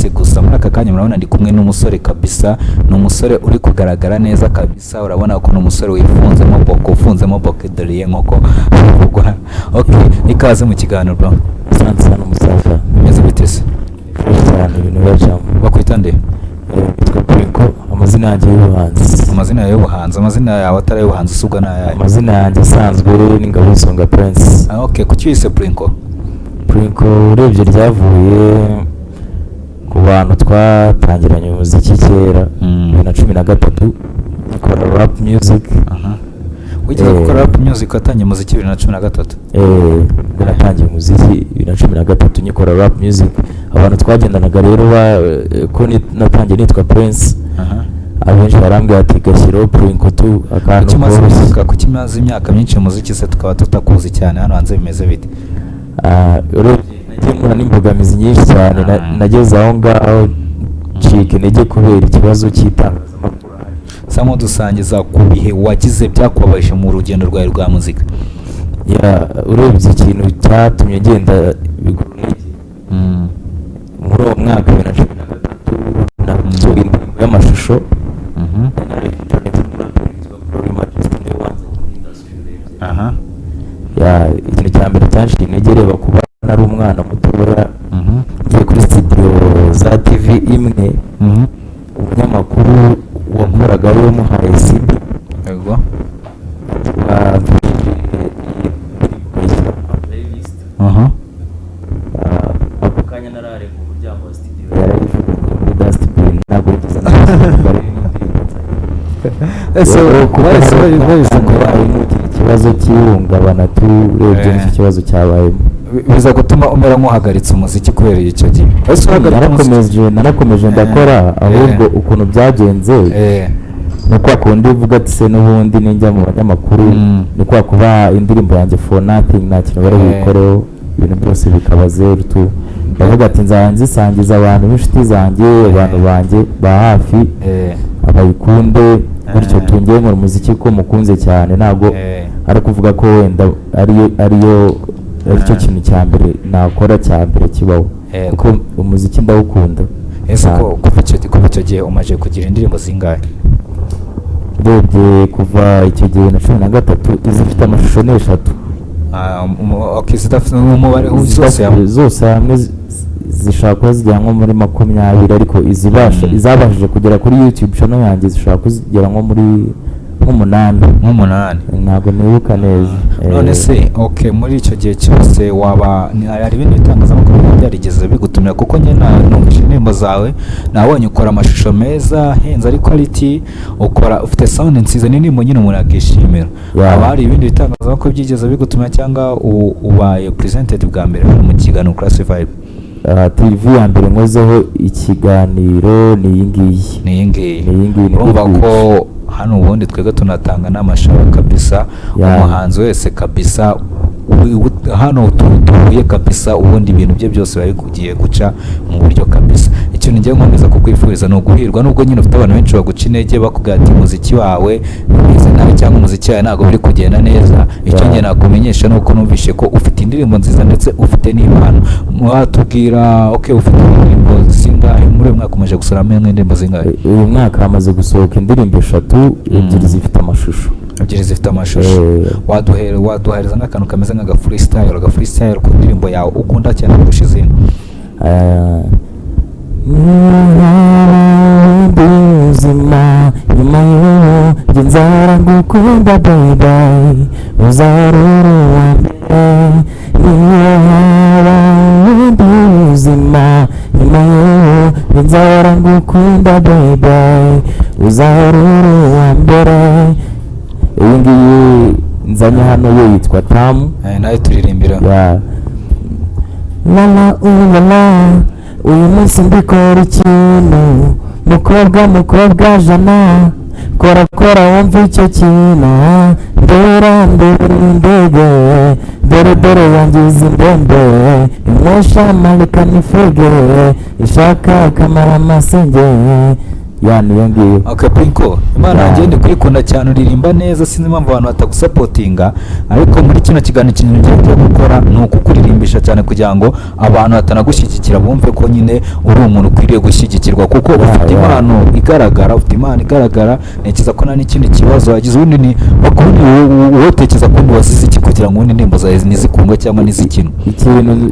munsi. Gusa muri aka kanya murabona ndi kumwe n'umusore kabisa, ni umusore uri kugaragara neza kabisa. Urabona ko ni umusore wifunzemo boko, ufunzemo boke doriye nk'uko bivugwa. Okay, ikaze mu kiganiro, bro. Asante sana, umusaza. Bimeze bite se? Fresh cyane, ibintu bibacamo. Bakwita nde? Nitwa Prinko, amazina yanjye y'ubuhanzi. Amazina yawe y'ubuhanzi? Amazina yawe atari ay'ubuhanzi usubwa ni ayahe? Amazina yanjye asanzwe ni Ngabosonga Prince. Ah, okay, kuki wise Prinko? Prinko urebye ryavuye ku bantu twatangiranye umuziki kera, 2013, dukora rap music. Aha. Wigeze gukora rap music? Watangiye umuziki 2013? Eh, ubwo natangiye umuziki 2013 nyikora rap music. Abantu twagendanaga rero ko natangiye nitwa Prince, abenshi barambwira ati gashyiraho Prinko tu akantu Kuki umaze koroshye. Kuki umaze imyaka myinshi mu muziki se tukaba tutakuzi cyane hano hanze, bimeze bite? Ah, urebye nagiye mpura n'imbogamizi nyinshi cyane. Nageze aho ngaho ncika intege kubera ikibazo cy'itangazamakuru. Sa nkudusangiza ku bihe wagize byakubabaje mu rugendo rwawe rwa muzika. Yeah, urebye ikintu cyatumye ngenda biguru intege, muri uwo mwaka 2013 nasohoye indirimbo y'amashusho. Nari featuring n'umuraperi witwa Glory Majesty, niwe wanzanye muri industry urebye. Yeah, ikintu cya mbere cyanciye intege, reba kuba nari umwana mutoya, ngiye kuri studio za TV imwe, umunyamakuru wakoraga ariwe muhaye CD, wamfashije iyi ndirimbo ukayishyira mu ma playlist. Ah, ako kanya nararenga umuryango wa studio yarayijugunye muri dustbin, ntabwo yigeze anayishyira indirimbo nzanye. Ese Rero kuba bahise habaye ikibazo cy'ihungabana tu, urebye nicyo kibazo cyabayemo. Biza gutuma umera nk'uhagaritse umuziki kubera icyo gihe. Ese uhagarika umuziki? Narakomeje ndakora, ahubwo ukuntu byagenze ni kwa kundi uvuga ati se n'ubundi ninjya mu banyamakuru, ni kwa kuba indirimbo yanjye for nothing, nta kintu bari buyikoreho, ibintu byose bikaba zeru tu. Ndavuga ati nzajya nzisangiza abantu b'inshuti zanjye, abantu banjye ba hafi, abayikunde gutyo. Tungiye nkora umuziki ko mukunze cyane, ntabwo ari ukuvuga ko wenda ariyo aricyo kintu cya mbere nakora, cya mbere kibaho, kuko umuziki ndawukunda Ese cyane. ko kuva icyo gihe umaze kugira indirimbo zingahe? Urebye kuva icyo gihe na 13, izifite amashusho ni eshatu. Ah, okay, zidafite umubare zose hamwe. Zose hamwe zishobora kuba zigera nko muri 20, ariko izibasha izabashije kugera kuri YouTube channel yanjye zishobora kuzigera nko muri nk'umunani. Nk'umunani. Ntabwo nibuka neza. None se, okay, muri icyo gihe cyose waba hari ibindi bitangazamakuru biba byarigeze bigutumira? Kuko njye numvise indirimbo zawe, nabonye ukora amashusho meza ahenze, ari quality, ukora ufite sound nziza, n'indirimbo nyine umuntu akishimira. Haba hari ibindi bitangazamakuru byigeze bigutumira cyangwa ubaye presented bwa mbere hano mu kiganiro Class Vibe? Ah, TV ya mbere nkozeho ikiganiro ni iyi ngiyi. Ni iyi ngiyi? Ni iyi ngiyi, ni Urumva Good. ko hano ubundi twebwe tunatanga n'amashara kabisa. Umuhanzi wese kabisa hano tuhuye kabisa, ubundi ibintu bye byose biba bigiye guca mu buryo kabisa. Ikintu ngiye nkomeza kukwifuriza ni uguhirwa, nubwo nyine ufite abantu benshi baguca intege bakubwira ati umuziki wawe bimeze nabi cyangwa umuziki wawe ntabwo biri kugenda neza. Icyo njye nakumenyesha ni uko numvishe ko ufite indirimbo nziza ndetse ufite n'impano. Mwatubwira, okay, ufite indirimbo zingahe muri uyu mwaka? Umaze gusohoramo indirimbo zingahe? Uyu mwaka hamaze gusohoka indirimbo eshatu, ebyiri zifite amashusho. Ebyiri zifite amashusho. Waduhereza nk'akantu kameze nk'aga freestyle, aga freestyle ku ndirimbo yawe ukunda cyane kurusha izindi. Ah, ubuzima nyuma y'ubu njye nzahora ngukunda, baby, uzahora uwa mbere. Niyo haba ubundi buzima nyuma y'ubu, njye nzahora ngukunda, baby, uzahora uwa mbere. Iyi ngiyi nzanye hano yo yitwa Tamu. Nawe turirimbira. Ya lala ulala, uyu munsi mbikora ikintu, mukobwa, mukobwa jana, kora kora wumve icyo kintu, ndera ndera indege, dore dore yangiza indembe, inywesha malika nifuge ishaka akamara amasenge. Ya, niyo ngiyo. Okay, Prinko, Imana yanjye, ndi kuyikunda cyane, uririmba neza, sinzi impamvu abantu batagusapotinga. Ariko muri kino kiganiro, ikintu ngiye gukora ni ukukuririmbisha cyane kugira ngo abantu batanagushyigikira bumve ko nyine uri umuntu ukwiriye gushyigikirwa, kuko ufite impano igaragara, ufite impano igaragara. Ntekereza ko nta n'ikindi kibazo wagize. Ubundi ni bakubundi wowe utekereza ko wazize iki kugira ngo ubundi indirimbo zawe ntizikundwe cyangwa ntizikinwe?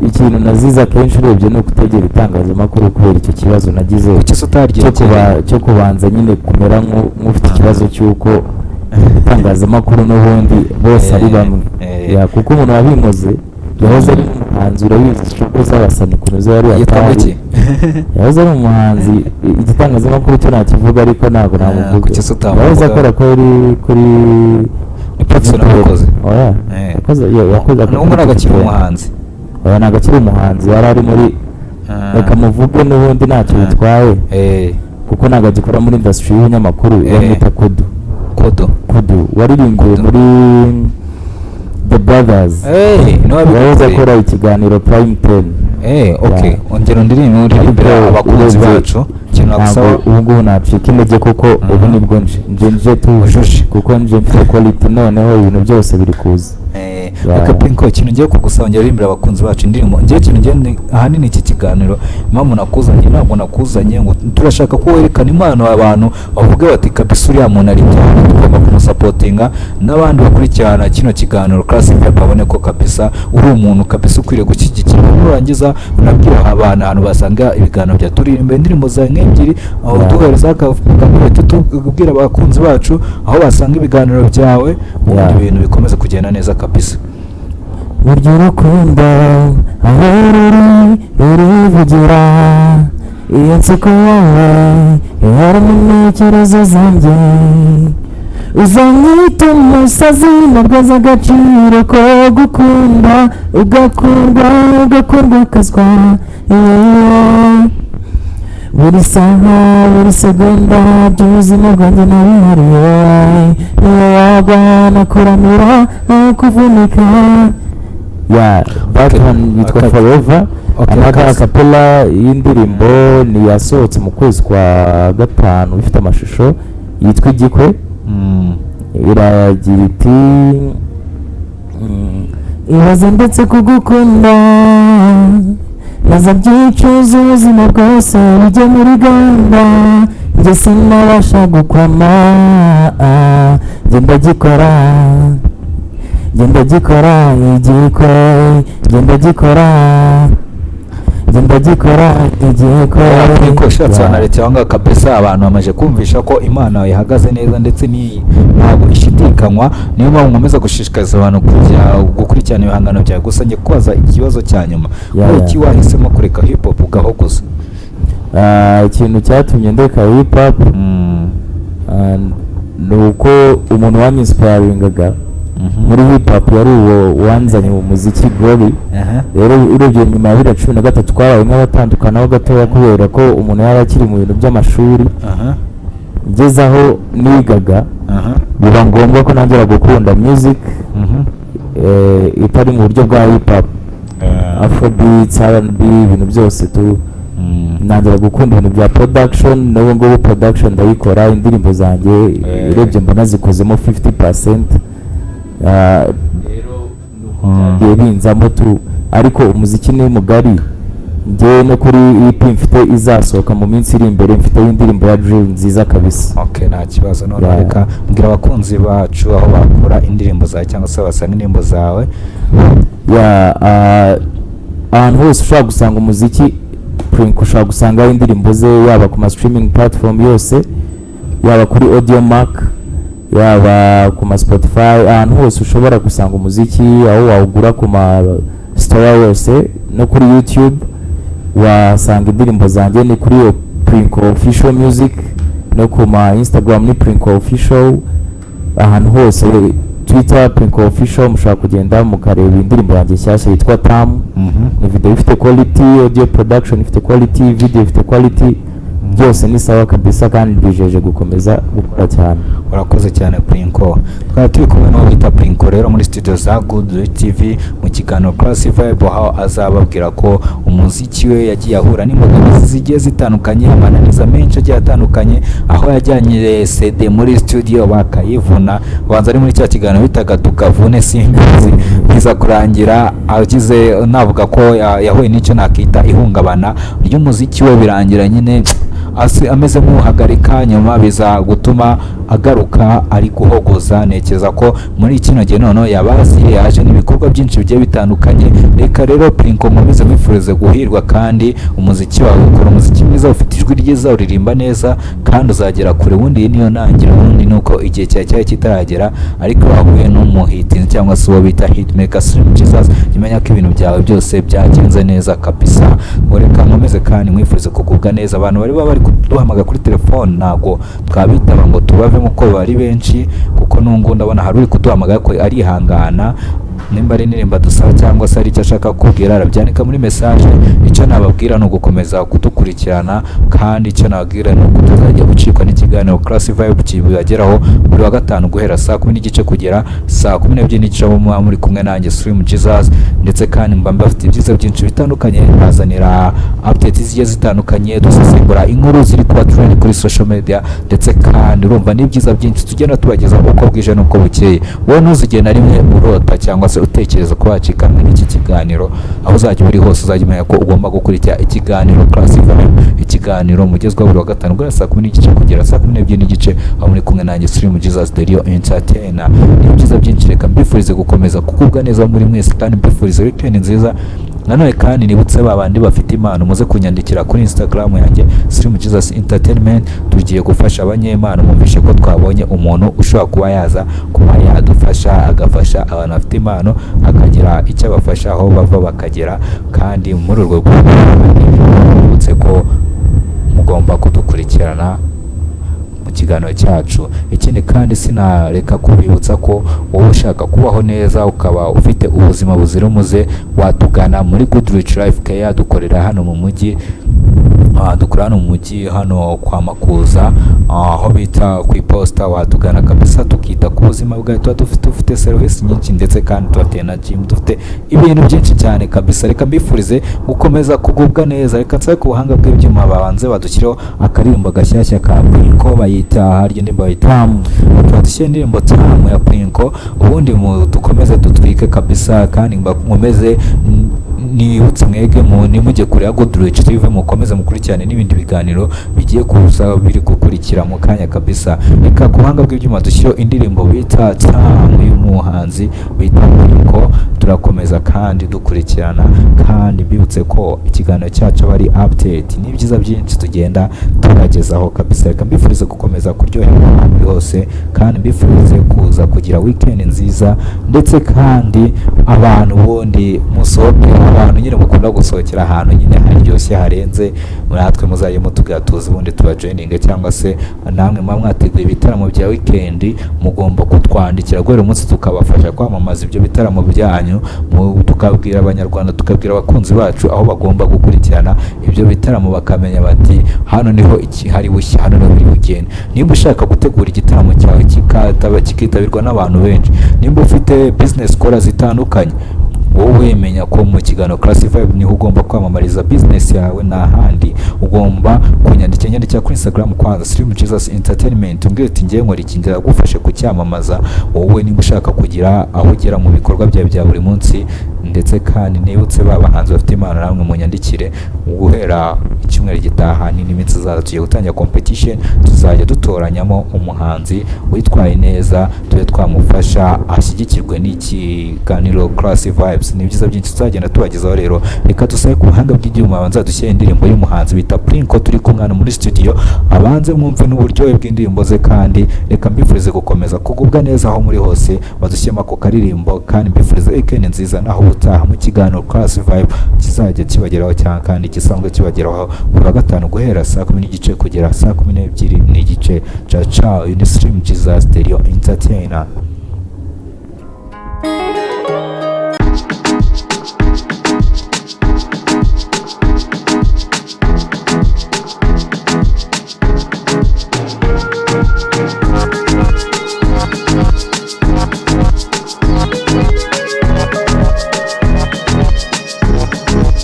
Ikintu nazize akenshi urebye ni ukutegera itangazamakuru kubera icyo kibazo nagize Kuki se utaryegereye? Cyo kubanza nyine kumera nk'ufite ikibazo cy'uko itangazamakuru n'ubundi bose ari bamwe. Ya, kuko umuntu wabinkoze yahoze ari umuhanzi, urabizi struggle z'abasani ukuntu ziba ari Yitwa hatari. iki? Yahoze ari umuhanzi, igitangazamakuru cyo nakivuga ariko ntabwo namuvuga. Kuki se utamuvuga? Yahoze akora kuri Ni Pacson wabikoze? Oya. Yakoze N'ubu ntabwo akiri umuhanzi? Oya, ntabwo akiri umuhanzi, yari ari muri reka muvuge n'ubundi ntacyo bitwaye kuko ntabwo agikora muri industry y'ibinyamakuru. Bamwita Kudu. Kodo? Kudu waririmbiye Kudu. muri The Brothers. Niwe Yahoze wabikoze. akora ikiganiro Prime 10. Okay. Ongera undirimbe, uririmbira Ariko abakunzi urebye bacu. Ikintu nagusaba ntabwo ubu ngubu nacika intege kuko ubu nibwo nje tuje. Ujuje. Kuko nje mfite quality, noneho ibintu byose biri kuza. Okay, Prinko, ikintu ngiye kugusaba, ngera uririmbira abakunzi bacu indirimbo. Ngiye ikintu ngiye ahanini iki kiganiro, impamvu nakuzanye, ntabwo nakuzanye ngo turashaka ko werekana impano, abantu bavuge bati: "Kabisa uriya muntu ari cyane, tugomba kumusapotinga." N'abandi bakurikirana kino kiganiro Classic Vibe babone ko kabisa uri umuntu kabisa ukwiriye gushyigikirwa. Nurangiza unabwira abantu ahantu basanga ibiganiro bya turirimba indirimbo zawe nk'ebyiri aho duhereza akapeti, tubwira abakunzi bacu aho basanga ibiganiro byawe, ubundi ibintu bikomeze kugenda neza kabisa. Burya urukundo aho ruri rurivugira, iyo nseko yawe ihora mu ntekerezo zanjye. Uzamwita umusazi ntabwo azi agaciro ko gukunda, ugakundwa, ugakundwa ukazwa, yeah. Buri saha, buri segonda by'ubuzima bwanjye nabihariye, niyo wagwa nakuramira aho kuvunika. Yeah, that one yitwa Forever. Another acapella y'indirimbo ni yasohotse mu kwezi kwa gatanu, ifite amashusho, yitwa Igikwe. Iragira iti: "Ibaze ndetse kugukunda maze byicuza ubuzima bwose, bijya muri gahunda, njye sinabasha gukwama, njye ndagikora, njye ndagikora igikwe, njye ndagikora, njye ndagikora igikwe." Ariko ushatse wanarekera aho ngaho kabisa. Abantu bamaze kumvisha ko Imana ihagaze neza ndetse ni ntabwo ishidikanywa, niyo mpamvu nkomeza gushishikariza abantu kujya gukurikirana ibihangano byawe. Gusa njye kubaza ikibazo cya nyuma: kubera iki wahisemo kureka hip hop ugahogoza? Ah, ikintu cyatumye ndeka hip hop ni uko umuntu wanyinspiringaga muri hip hop yari uwo wanzanye mu muziki, Glory. Rero urebye nyuma ya 2013 twabaye nk'abatandukanaho gatoya kubera ko umuntu yari akiri mu bintu by'amashuri. Ngeze aho nigaga biba ngombwa ko nongera gukunda music itari mu buryo bwa hip hop, afrobeats, R&B, ibintu byose tu. Ntangira gukunda ibintu bya production. N'ubu ngubu production ndayikora, indirimbo zanjye urebye mbona zikozemo 50%. Rero nuko byagiye binzamo tu, ariko umuziki ni mugari. Njyewe no kuri EP mfite izasohoka mu minsi iri imbere mfiteho indirimbo ya drill nziza kabisa. Okay, nta kibazo. None reka mbwira abakunzi bacu aho bakura indirimbo zawe cyangwa se basanga indirimbo zawe. Ya, ahantu hose ushobora gusanga umuziki Prinko, ushobora gusangaho indirimbo ze, yaba ku ma streaming platform yose, yaba kuri Audiomack, yaba ku ma Spotify, ahantu hose ushobora gusanga umuziki, aho wawugura ku ma store yose, no kuri YouTube wasanga indirimbo zanjye, ni kuri iyo Prinko Official Music, no ku ma Instagram ni Prinko Official, ahantu hose, Twitter Prinko Official, mushobora kugenda mukareba indirimbo yanjye nshyashya yitwa Tamu. Ni video ifite quality, audio production ifite quality, video ifite quality, byose ni sawa kabisa, kandi mbijeje gukomeza gukora cyane. Urakoze cyane, Prinko. Twari turi kumwe n'uwo bita Prinko rero muri studio za Good TV mu kiganiro Classy Vibe, aho azababwira ko umuziki we yagiye ahura n'imbogamizi zigiye zitandukanye, amananiza menshi agiye atandukanye, aho yajyanye CD muri studio bakayivuna. Banza ari muri cya kiganiro bitaga Tukavune, simbizi, biza kurangira agize, navuga ko yahuye n'icyo nakita ihungabana ry'umuziki we, birangira nyine ameze nk'uhagarika. Nyuma biza gutuma agaruka ari guhogoza. Ntekereza ko muri kino gihe noneho yabaziye, yaje n'ibikorwa byinshi bigiye bitandukanye. Reka rero Prinko nkomeze mwifurize guhirwa, kandi umuziki wawe, ukora umuziki mwiza, ufite ijwi ryiza, uririmba neza kandi uzagera kure. Ubundi iyi niyo ntangiriro, ubundi ni uko igihe cyawe cyari kitaragera, ariko wahuye n'umuhiti cyangwa se uwo bita hitmaker Slim Jesus, jya umenya ko ibintu byawe byose byagenze neza kabisa. Ngo reka nkomeze kandi mwifurize kugubwa neza. Abantu bari baba bari kuduhamagara kuri telefone ntabwo twabitaba ngo tubavemo uko bari benshi, kuko n'ungu ndabona hari uri kuduhamagara ko arihangana. Nimba ari indirimbo dusaba cyangwa se hari icyo ashaka kukubwira, arabyandika muri message. Icyo nababwira ni ugukomeza kudukurikirana, kandi icyo nababwira ni ukutazajya gucikwa n'ikiganiro Classy Vibe kibageraho buri wa gatanu guhera saa 10:30 kugera saa 12:30, aho muba muri kumwe nanjye Slim Jesus. Ndetse kandi mba mbafite ibyiza byinshi bitandukanye, bazanira updates zigiye zitandukanye, dusesengura inkuru ziri kuba trend kuri social media, ndetse kandi urumva n'ibyiza byinshi tugenda tubagezaho uko bwije n'uko bukeye. Wowe ntuzigere na rimwe urota cyangwa se utekereza ko wacikanwa n'iki kiganiro. Aho uzajya uri hose, uzajya umenya ko ugomba gukurikira ikiganiro Classy Vibe, ikiganiro mugezwaho buri wa gatanu guhera saa 10:30 kugera saa 12:30, aho muri kumwe nanjye Slim Jesus, the real entertainer. Ni ibyiza byinshi. Reka mbifurize gukomeza kugubwa neza muri mwese, kandi mbifurize weekend nziza. Nanone kandi nibutse ba bandi bafite impano, muze kunyandikira kuri Instagram yanjye Slim Jesus Entertainment. Tugiye gufasha abanyempano. Mwumvishe ko twabonye umuntu ushobora kuba yaza kuba yadufasha, agafasha abantu bafite impano, akagira icyo abafasha aho bava bakagera. Kandi muri urwo rwego nibutse ko mugomba kudukurikirana mu kiganiro cyacu. Ikindi kandi sinareka kubibutsa ko wowe ushaka kubaho neza, ukaba ufite ubuzima buzira umuze, watugana muri Good Rich Life Care. Dukorera hano mu mujyi. Dukorera hano mu mujyi, hano kwa Makuza, aho bita ku iposita. Watugana kabisa tukita ku buzima bwawe. Tuba dufite serivisi nyinshi, ndetse kandi tubateye na gym, dufite ibintu byinshi cyane kabisa. Reka mbifurize gukomeza kugubwa neza. Reka nsabe ku buhanga bw'ibyuma babanze badushyireho akaririmbo gashyashya ka Prinko, bayita harya indirimbo bayita Tamu. Badushyire indirimbo Tamu ya Prinko, ubundi mu dukomeze dutwike kabisa. Kandi nkomeze nibutse mwege mu nimujye kure ya Good Rich TV, mukomeze mukurikirane n'ibindi biganiro bigiye kuza biri gukurikira mu kanya kabisa. Reka ku buhanga bw'ibyuma dushyireho indirimbo bita Tamu y'umuhanzi bita Prinko. Turakomeza kandi dukurikirana, kandi mbibutse ko ikiganiro cyacu aba ari update n'ibyiza byinshi tugenda tubagezaho kabisa. Reka mbifurize gukomeza kuryoherwa aho muri hose, kandi mbifurize kuza kugira weekend nziza. Ndetse kandi abantu ubundi musohoke, abantu nyine mukunda gusohokera ahantu nyine haryoshye harenze, natwe muzajye mutubwira tuzi ubundi tubajoininge, cyangwa se namwe muba mwateguye ibitaramo bya weekend, mugomba kutwandikira guhera umunsi tukabafasha kwamamaza ibyo bitaramo byanyu, tukabwira Abanyarwanda, tukabwira abakunzi bacu aho bagomba gukurikirana ibyo bitaramo, bakamenya bati hano niho iki hari bushya, hano niho biri bugende. Nimba ushaka gutegura igitaramo cyawe kikitabirwa n'abantu benshi, nimba ufite business ukora zitandukanye, wowe menya ko mu kiganiro Classy Vibe niho ugomba kwamamariza business yawe, nta handi. Ugomba kunyandikira, nyandikira kuri Instagram kwanza Slim Jesus Entertainment, umbwire uti ngiye nkora iki, ndagufashe kucyamamaza. Wowe niba ushaka kugira aho ugera mu bikorwa byawe bya buri munsi. Ndetse kandi nibutse ba bahanzi bafite impano, namwe munyandikire. Guhera icyumweru gitaha ni n'iminsi izaza, tugiye gutangira competition, tuzajya dutoranyamo umuhanzi witwaye neza, tube twamufasha ashyigikirwe n'ikiganiro Classy Vibes. Ni ibyiza byinshi tuzagenda tubagezaho. Rero reka dusabe ku buhanga bw'ibyuma abanza dushyire indirimbo y'umuhanzi bita Prinko, turi kumwe hano muri studio, abanze mwumve n'uburyohe bw'indirimbo ze. Kandi reka mbifurize gukomeza kugubwa neza aho muri hose. Badushyiremo ako karirimbo, kandi mbifurize weekend nziza, naho ubutaha mu kiganiro Classy Vibe kizajya kibageraho cyane kandi gisanzwe kibageraho buri wa gatanu guhera saa 10:30 kugera saa 12:30. Ciao ciao, ni Slim Jesus the real entertainer.